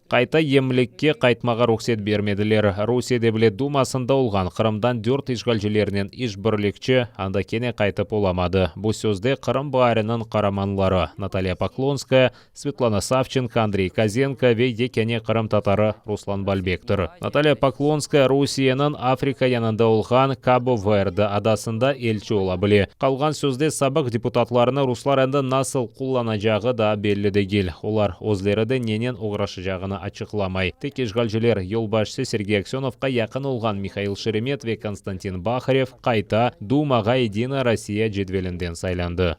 Qayta yemlikke qaytmağa ruhset bermediler. Rusiye Devlet Dumasında olğan Qırımdan dört işğalcilernen işbirlikçi anda kene qaytıp olamadı. Bu sözde Qırım baariniñ qaramanları Natalya Poklonskaya, Svetlana Savçenko, Andrey Kozenko ve yekâne qırımtatarı Ruslan Balbektir. Natalya Poklonskaya Rusiyeniñ Afrika yanında olğan Kabo-Verde adasında elçi ola bile. Qalğan sözde sabıq deputatlarnı ruslar endi nasıl qullanacağı daa belli degil. Olar özleri de nenen oğraşacağını açıqlamay. Tek işğalciler yolbaşçısı Sergey Aksenovqa yaqın olğan Mihail Şeremet ve Konstantin Baharev qayta Dumağa Yedinaya Rossiya cedvelinden saylandı.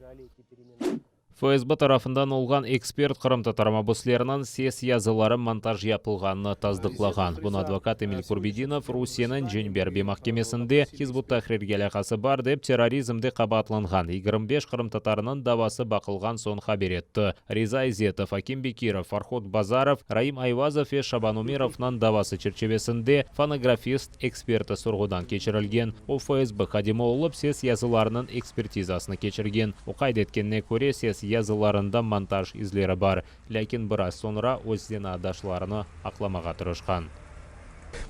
FSB tarafından olğan ekspert qırımtatar mabüsleriniñ ses yazıları montaj yapılğanını tasdıqlağan. Bunı advokat Emil Kurbedinov Rusiyeniñ Cenübiy arbiy mahkemesinde Hizb ut-Tahrirge alâqası bar dep terrorizmde qabaatlanğan 25 qırımtatarınıñ davası baqılğan soñ haber etti. Riza İzetov, Akim Bekirov, Farhod Bazarov, Raim Ayvazov ve Şaban Umerovnıñ davası çerçivesinde fonografist eksperti sorğudan keçirilgen. O, FSB hadimi olıp, ses yazılarınıñ ekspertizasını keçirgen. O qayd etkenine köre, ses yazılarında montaj izleri bar. Lâkin biraz soñra öz zenaatdaşlarını aqlamağa tırışqan.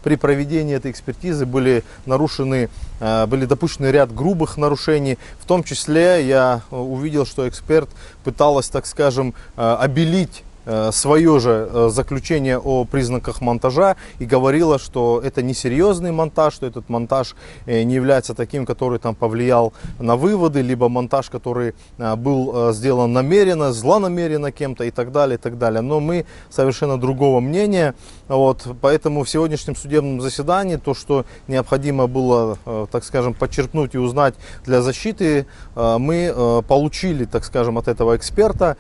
При проведении этой экспертизы были нарушены, были допущены ряд грубых нарушений. В том числе я увидел, что эксперт пыталась, так скажем, обелить свое же заключение о признаках монтажа и говорила, что это несерьезный монтаж, что этот монтаж не является таким, который там повлиял на выводы, либо монтаж, который был сделан намеренно, злонамеренно кем-то и так далее, и так далее. Но мы совершенно другого мнения. Вот, поэтому в сегодняшнем судебном заседании то, что необходимо было, так скажем, подчеркнуть и узнать для защиты, мы получили, так скажем, от этого эксперта.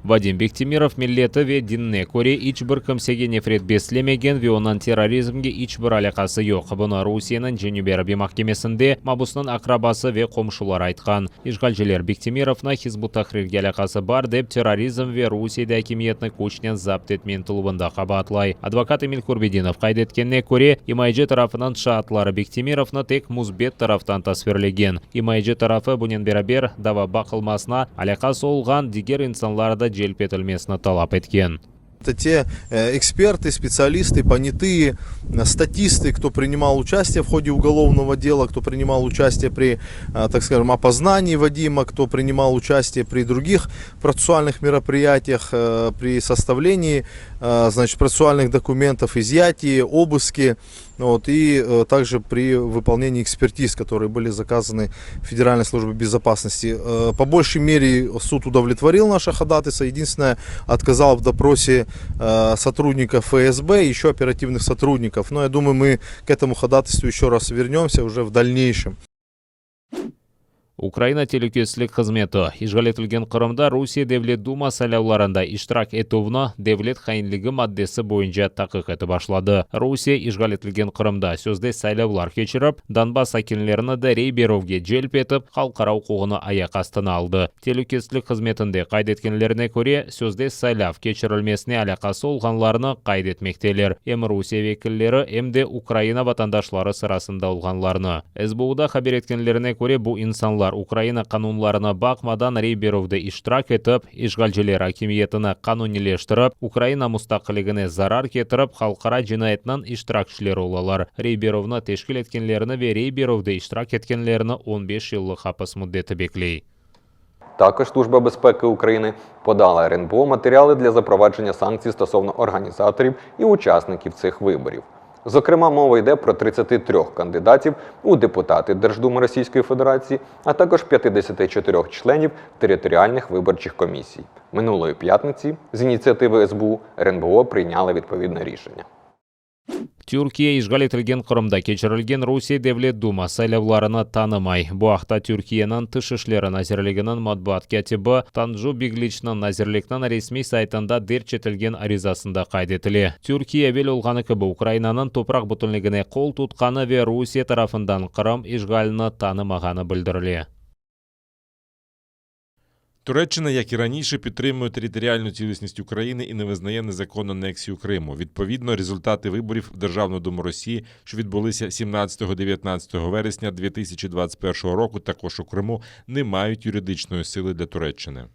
Vadim Bektemirov milleti ve dinine köre iç bir kimsege nefret beslemegen ve onıñ terrorizmge iç bir alâqası yoq. Bunı Rusiyeniñ Cenübiy arbiy mahkemesinde mabusnıñ aqrabası ve qomşuları aytqan. İşğalciler Bektemirovnı Hizb ut-Tahrirge alâqası bar dep terrorizm ve Rusiyede akimiyetni küçnen zapt etme ıntıluvında qabaatlay. Advokat Emil Kurbedinov qayd etkenine köre, imayeci tarafınıñ şaatları Bektemirovnı tek müsbet taraftan tasvirlegen. İmayeci tarafı bunen beraber, dava baqılmasına alâqası olğan diger insanlar da celp etilmesini talap etken. Это те эксперты, специалисты, понятые, статисты, кто принимал участие в ходе уголовного дела, кто принимал участие при, так скажем, опознании Вадима, кто принимал участие при других процессуальных мероприятиях, при составлении, значит, процессуальных документов, изъятии, обыске. Вот, и э, также при выполнении экспертиз, которые были заказаны Федеральной службой безопасности. Э, по большей мере суд удовлетворил наше ходатайство. Единственное, отказал в допросе э, сотрудников ФСБ и еще оперативных сотрудников. Но я думаю, мы к этому ходатайству еще раз вернемся уже в дальнейшем. Ukraina telükesizlik hızmeti, işğal etilgen Qırımda Rusiye Devlet Duma saylavlarında iştirak etüvni devlet hainligi maddesi boyunca taqiq etip başladı. Rusiye, işğal etilgen Qırımda sözde saylavlar keçirip, Donbass sakinlerini de rey berüvge celp etip, halqara uquğını ayaq astına aldı. Telükesizlik hızmetinde qayd etkenlerine köre, sözde saylav keçirilmesine alâqası olğanlarnı qayd etmekteler, em Rusiye vekilleri, em de Ukraina vatandaşları sırasında olğanlarnı. SBUda haber etkenlerine köre, bu insanlar Ukraina qanunlarına baqmadan rey berüvde iştirak etip, işğalciler akimiyetini qanunileştirip, Ukraina mustaqilligine zarar ketirip, halqara cinayetniñ iştirakçileri olalar. Rey berüvni teşkil etkenlerni ve rey berüvde iştirak etkenlerni on beş yıllıq apis müddeti bekley. Також Служба безпеки України подала РНБО матеріали для запровадження санкцій стосовно організаторів і учасників цих виборів. Зокрема, мова йде про 33 кандидатів у депутати Держдуми Російської Федерації, а також 54 членів територіальних виборчих комісій. Минулої п'ятниці з ініціативи СБУ РНБО прийняли відповідне рішення. Türkiye işğal etilgen Qırımda keçirilgen Rusiye Devlet Duma saylavlarını tanımay. Bu aqta Türkiyeniñ Tış işleri nazirliginiñ matbuat kâtibi Tanju Bigliçniñ nazirlikniñ resmiy saytında derc etilgen arizasında qayd etile. Türkiye evel olğanı kibi Ukrainanıñ topraq bütünligine qol tutqanı ve Rusiye tarafından Qırım işğalini tanımağanı bildirile. Туреччина, як і раніше, підтримує територіальну цілісність України і не визнає незаконну анексію Криму. Відповідно, результати виборів в Державну Думу Росії, що відбулися 17-19 вересня 2021 року, також у Криму, не мають юридичної сили для Туреччини.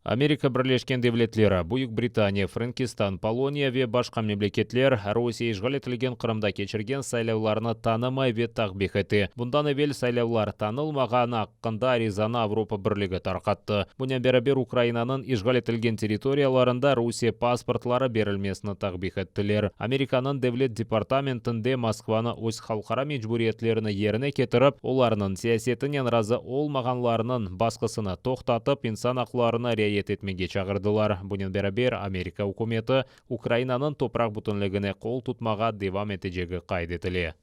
Amerika Birleşken Devletleri, Büyük Britaniya, Frenkistan, Poloniya ve başqa memleketler Rusiye işğal etilgen Qırımda keçirgen saylavlarnı tanımay ve takbih ete. Bundan evel saylavlar tanılmağanı aqqında arizanı Avropa Birligi tarqattı. Bunen beraber Ukrainanıñ işğal etilgen territoriyalarında Rusiye pasportları berilmesini takbih ettiler. Amerikanıñ Devlet departamentinde Moskvanı öz halqara mecburiyetlerini yerine ketirip, olarnıñ siyasetinen razı olmağanlarnıñ basqısını toqtatıp, insan aqlarına riayet etmege çağırdılar. Bunen beraber, Amerika ükümeti Ukrainanıñ topraq bütünligine qol tutmağa devam etecegi qayd etile.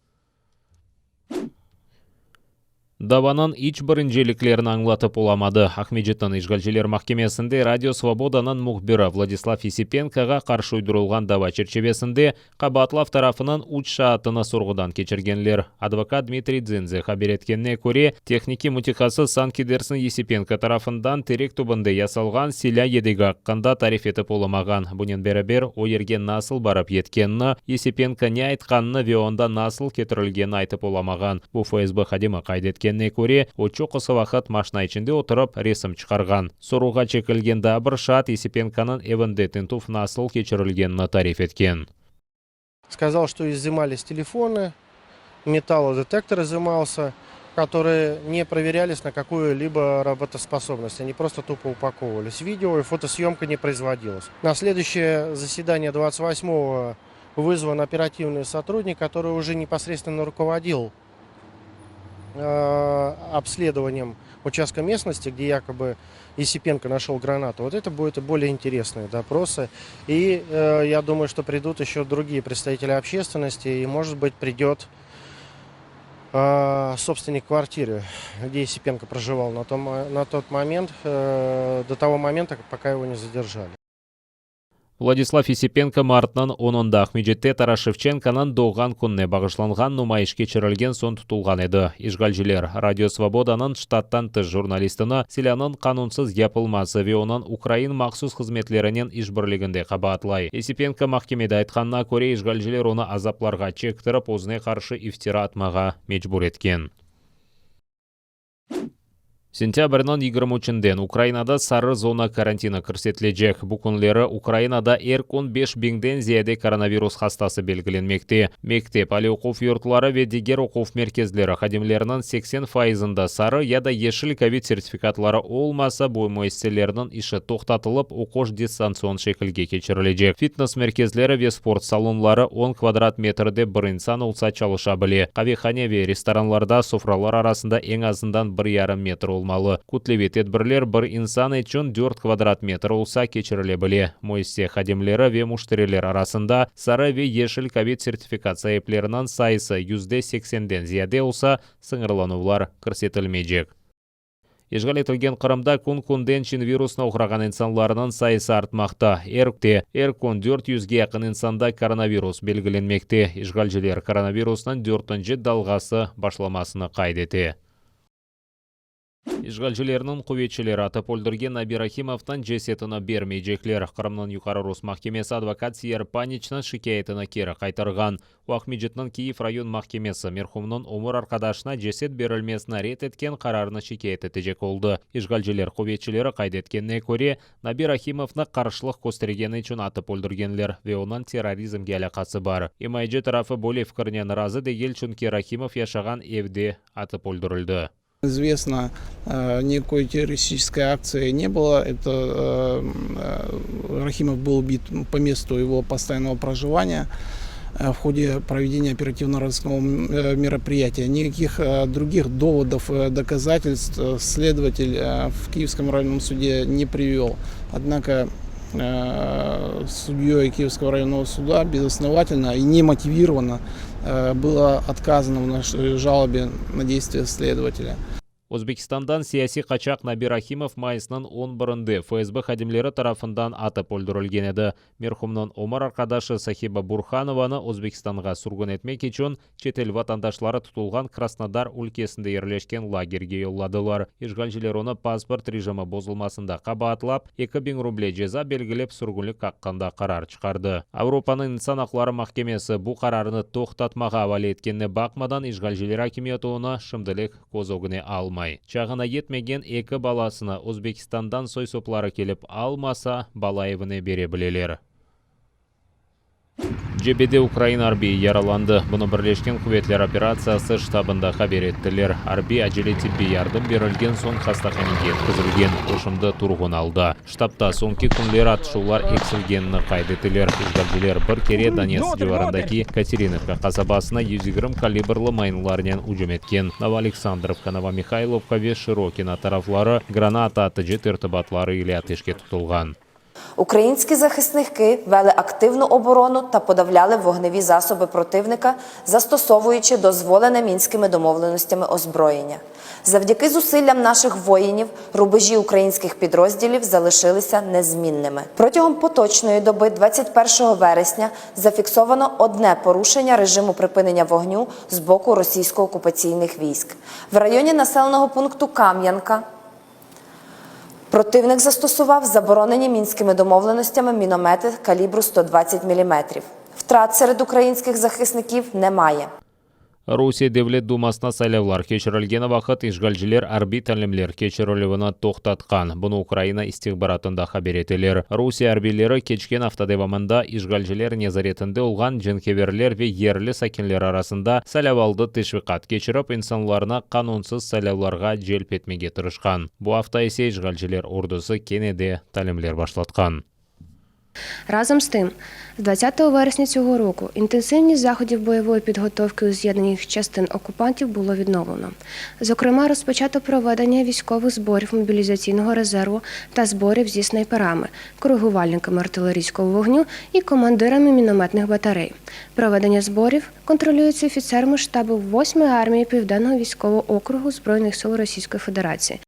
Davanıñ iç bir inceliklerini añlatıp olamadı. Aqmescitniñ işğalciler mahkemesinde Radio Svobodanıñ mühbiri Vladislav Yesipenkoğa qarşı uydurılğan dava çerçivesinde qabaatlav tarafınıñ üç şaatını sorğudan keçirgenler. Advokat Dmitriy Dzinze haber etkenine köre, tehnikiy mütehassıs sanki dersiñ Yesipenko tarafından terek tübünde yasalğan silâ yedegi aqqında tarif etip olamağan. Bunen beraber, o yerge nasıl barıp yetkenini, Yesipenko ne aytqanını ve onda nasıl ketirilgenini aytıp olamağan. Bu FSB hadimi qayd etkenine köre, o çoqusı vaqıt maşna içinde oturıp, resim çıqarğan. Sorğuğa çekilgen daa bir şaat Yesipenkonıñ evinde tintüv nasıl keçirilgenini tarif etken. Сказал, что изымались телефоны, металлодетектор изымался, которые не проверялись на какую-либо работоспособность. Они просто тупо упаковывались. Видео и фотосъемка не производилась. На следующее заседание 28-го вызван оперативный сотрудник, который уже непосредственно руководил обследованием участка местности, где якобы Есипенко нашел гранату. Вот это будет более интересные допросы. И э, я думаю, что придут еще другие представители общественности, и, может быть, придет э, собственник квартиры, где Есипенко проживал на, том, на тот момент, э, до того момента, пока его не задержали. Vladislav Yesipenko martnıñ onunda Aqmescitte Taras Şevçenkonıñ doğğan kününe bağışlanğan numayış keçirilgen soñ tutulğan edi. İşğalciler, Radio Svobodanıñ ştattan tış jurnalistini silânıñ qanunsız yapılması ve onıñ ukrain mahsus hızmetlerinen işbirliginde qabaatlay. Yesipenko mahkemede aytqanına köre, işğalciler onı azaplarğa çektirip, özüne qarşı iftira atmağa mecbur etken. Sentâbrniñ 23-inden Ukrainada sarı zona karantini kirsetilecek. Bu künleri Ukrainada er kün 5000-den ziyade koronavirus hastası belgilenmekte. Mektep, aliy oquv yurtları ve diger oquv merkezleri hadimleriniñ 80 fayızında sarı ya da yeşil kovid sertifikatları olmasa, bu müessiselerniñ işi toqtatılıp, oquş distantsion şekilge keçirilecek. Fitness merkezleri ve sport salonları on kvadrat metrde bir insan olsa çalışa bile. Qavehane ve restoranlarda sofralar arasında eñ azından bir yarım metr olmalı. Kütleviy tedbirler bir insan içün dört kvadrat metr olsa keçirile bile. Müessise hadimleri ve müşteriler arasında sarı ve yeşil kovid sertifikat saipleriniñ sayısı %80-den ziyade olsa, sıñırlanuvlar kirsetilmeycek. İşğal etilgen Qırımda kün-künden çin virusına oğrağan insanlarnıñ sayısı artmaqta. Er te er kün 400-ge yaqın insanda koronavirus belgilenmekte. İşğalciler koronavirusnıñ dörtünci dalğası başlamasını qayd ete. İşğalcilerniñ quvetçileri atıp öldürgen Nabi Rahimovnıñ cesetini bermeycekler. Qırımnıñ Yuqarı Rus mahkemesi advokat Siyar Paniçniñ şikâyetini keri qaytarğan. O Aqmescitniñ Kiyev rayon mahkemesi merhumnıñ ömür arqadaşına ceset berilmesini red etken qararnı şikâyet etecek oldı. İşğalciler quvetçileri qayd etkenine köre, Nabi Rahimovnı qarşılıq köstergeni içün atıp öldürgenler ve onıñ terrorizmge alâqası bar. İmayeci tarafı böyle fikirnen razı degil, çünki Rahimov yaşağan evde atıp öldürildi. Известно, никакой террористической акции не было. Это Рахимов был убит по месту его постоянного проживания в ходе проведения оперативно-розыскного мероприятия. Никаких других доводов, доказательств следователь в Киевском районном суде не привел. Однако судьей Киевского районного суда безосновательно и немотивированно было отказано в нашей жалобе на действия следователя. Özbekistandan siyasiy qaçaq Nabi Rahimov mayısnıñ 11-inde FSB hadimleri tarafından atıp öldürilgen edi. Merhumnıñ ömür arqadaşı Sahiba Burhanovanı Özbekistanğa sürgün etmek içün çetel vatandaşları tutulğan Krasnodar ülkesinde yerleşken lagerge yolladılar. İşğalciler onı pasport rejimi bozulmasında qabaatlap, 2000 ruble ceza belgilep sürgünlik aqqında qarar çıqardı. Avropanıñ insan aqları mahkemesi bu qararnı toqtatmağa avale etkenine baqmadan, işğalciler akimiyeti onı şimdilik köz ögüne almay. olamay. Çağına yetmegen eki balasını Özbekistandan soy-sopları kelip almasa, bala evine bere bileler. Cebede ukrain arbiyi yaralandı. Bunı Birleşken quvetler operatsiyası ştabında haber ettiler. Arbiy acele tibbiy yardım berilgen soñ hastahanege yetkizilgen. O şimdi turğun alda. Ştabda soñki künleri atışuvlar eksilgenini qayd eteler. İşğalciler bir kere Donetsk civarındaki Katerinovka qasabasına 120 kalibrlı mayınlarnen ücüm etken. Novoaleksandrovka, Novomihaylovka ve Şırokino tarafları granata atıcı tertibatları ile ateşke tutulğan. Українські захисники вели активну оборону та подавляли вогневі засоби противника, застосовуючи дозволене мінськими домовленостями озброєння. Завдяки зусиллям наших воїнів рубежі українських підрозділів залишилися незмінними. Протягом поточної доби, 21 вересня, зафіксовано одне порушення режиму припинення вогню з боку російсько-окупаційних військ в районі населеного пункту Кам'янка. Противник застосував заборонені мінськими домовленостями міномети калібру 120 мм. Втрат серед українських захисників немає. Rusiye Devlet dumasına saylavlar keçirilgeni vaqıt işğalciler arbiy talimler keçirilüvini toqtatqan. Bunı Ukraina istihbaratında haber eteler. Rusiye arbiyleri keçken afta devamında işğalciler nezaretinde olğan cenkâverler ve yerli sakinler arasında saylavaldı teşviqat keçirip, insanlarnı qanunsız saylavlarğa celp etmege tırışqan. Bu afta ise işğalciler ordusı kene de talimler başlatqan. Разом з тим, з 20 вересня цього року інтенсивність заходів бойової підготовки у з'єднаних частин окупантів було відновлено. Зокрема, розпочато проведення військових зборів мобілізаційного резерву та зборів зі снайперами, коригувальниками артилерійського вогню і командирами мінометних батарей. Проведення зборів контролюється офіцерами штабу 8-ї армії Південного військового округу Збройних сил Російської Федерації.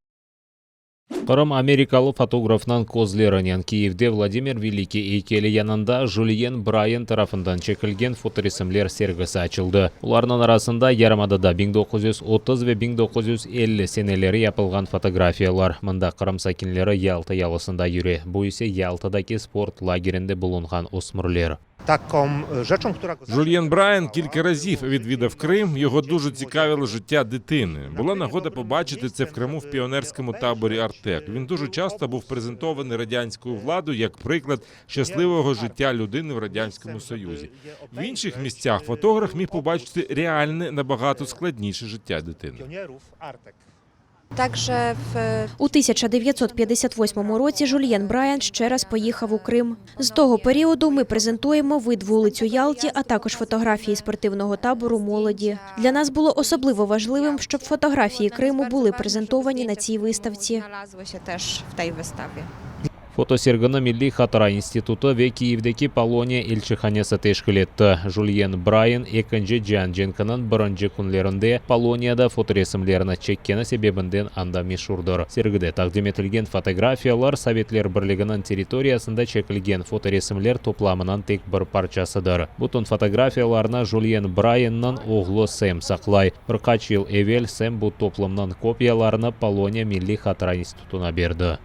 Qırım amerikalı fotografnıñ közlerinen Kiyevde Vladimir Velikiy eykeli yanında Jülyen Brayen tarafından çekilgen fotoresimler sergisi açıldı. Olarnıñ arasında yarımadada 1930 ve 1950 seneleri yapılğan fotografiyalar. Mında Qırım sakinleri Yalta yalısında yüre, bu ise Yaltadaki sport lagerinde bulunğan ösmürler. Taką rzeczą, która go Жульєн Брайан кілька разів відвідав Крим. Його дуже цікавило життя дитини. Була нагода побачити це в Криму в піонерському таборі Артек. Він дуже часто був презентований радянською владою як приклад щасливого життя людини в радянському союзі. В інших місцях фотограф міг побачити реальне, набагато складніше життя дитини. pionierów Artek. Также в У 1958 році Жульєн Брайан ще раз поїхав у Крим. З того періоду ми презентуємо вид вулицю Ялті, а також фотографії спортивного табору молоді. Для нас було особливо важливим, щоб фотографії Криму були презентовані на цій виставці. Znalazły się też w tej wystawie. Fotosergini Milliy hatıra institutı ve Kiyevdeki Poloniya elçihanesi teşkil etti. Jülyen Brayen Ekinci cian cenkiniñ birinci künlerinde Poloniyada fotoresimlerini çekkeni sebebinden anda meşurdır. Sergide taqdim etilgen fotografiyalar Sovetler Birliginiñ territoriyasında çekilgen fotoresimler toplamınıñ tek bir parçasıdır. Bütün fotografiyalarnı Jülyen Brayenniñ oğlu Sem saqlay. Bir qaç yıl evel Sem bu toplamnıñ kopiyalarını Poloniya Milliy hatıra institutına berdi.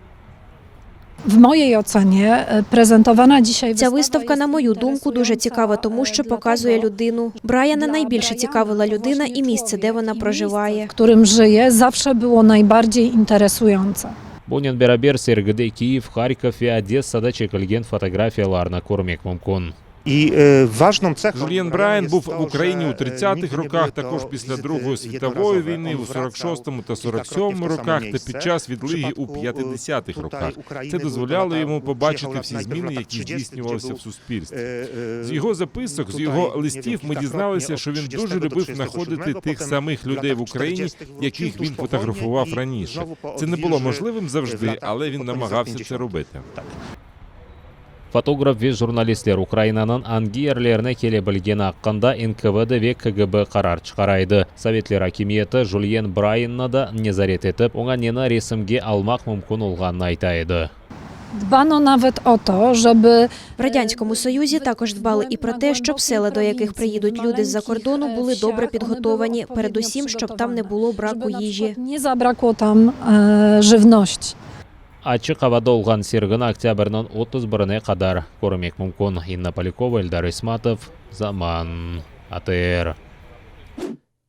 W mojej ocenie e, prezentowana dzisiaj Ця wystawa виставка, jest на мою думку, дуже цікава, тому що interesująca, показує dlatego, людину. Брайана dla найбільше Briana цікавила to людина właśnie і місце, де człowiek вона i miejsce, проживає. w którym żyje, zawsze było najbardziej interesujące. Bunen beraber sergide Kiyev, Harkov ve Odessada çekilgen fotografiyalarnı körmek mümkün. I e, ważną cechą Жульєн Briana Брайан jest був to, в Україні że, у e, 30-х nigdy nie роках, były також to після wizyty Другої світової jednorazowe. війни, On у wracał 46-му та kilkakrotnie 47-му w to samo роках та miejsce. під час W відлиги у przypadku, e, 50-х tutaj роках. Ukrainy Це były to дозволяло lata- йому побачити przyjechał всі najpierw w зміни, latach які 30, gdzie здійснювалися był, в суспільстві. e, e, З його записок, з tutaj, його nie wiem, листів ми kilkakrotnie дізналися, od що він 30 дуже do любив 37, знаходити тих potem самих w людей в latach Україні, 40 wrócił яких tuż він po wojnie фотографував i раніше. znowu po Це не було odwilży можливим w завжди, latach але він pod koniec lat намагався це 50. робити. Tak. Fotograf ve jurnalistler Ukrainanıñ angi yerlerine kele bilgeni aqqında NKVD ve KGB qarar çıqara edi. Sovetler akimiyeti Jülyen Brayenni da nezaret etip, oña neni resimge almaq mümkün olğanını ayta edi. Dbano nawet o to, żeby В Радянському Союзі також дбали і про те, щоб села, до яких приїдуть люди з-за кордону, були добре підготовані, передусім, щоб там не було браку żeby na їжі. przykład nie zabrakło tam e, żywności. Açıq avada olğan sergini oktâbrniñ 31-ine qadar körmek mümkün. İnna Polâkova, Eldar Ismatov, Zaman, ATR.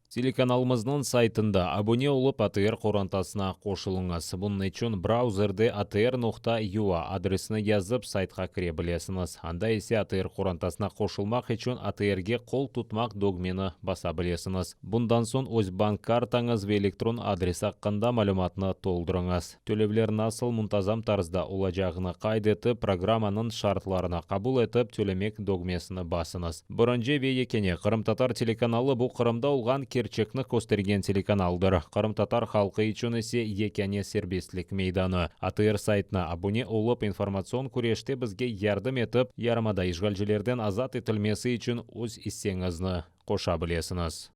Telekanalımıznıñ saytında abune olıp ATR qorantasına qoşulıñız. Bunıñ içün brauzerde atr noqta ua adresini yazıp saytqa kire bilesiñiz. Anda ise ATR qorantasına qoşulmaq içün ATRge qol tutmaq dögmeni basa bilesiñiz. Bundan soñ öz bank kartañız ve elektron adresi aqqında malümatnı toldurıñız. Tölevler nasıl muntazam tarzda olacağını qayd etip, programmanıñ şartlarını qabul etip, Tölemek dögmesini basıñız. Birinci ve yekâne qırımtatar telekanalı bu Qırımda olğan kerçekni köstergen telekanaldır. Qırımtatar halqı içün ise yekâne serbestlik meydanı. ATR saytına abune olıp, informatsion küreşte bizge yardım etip, yarımada işğalcilerden azat etilmesi içün öz isseñizni qoşa bilesiñiz.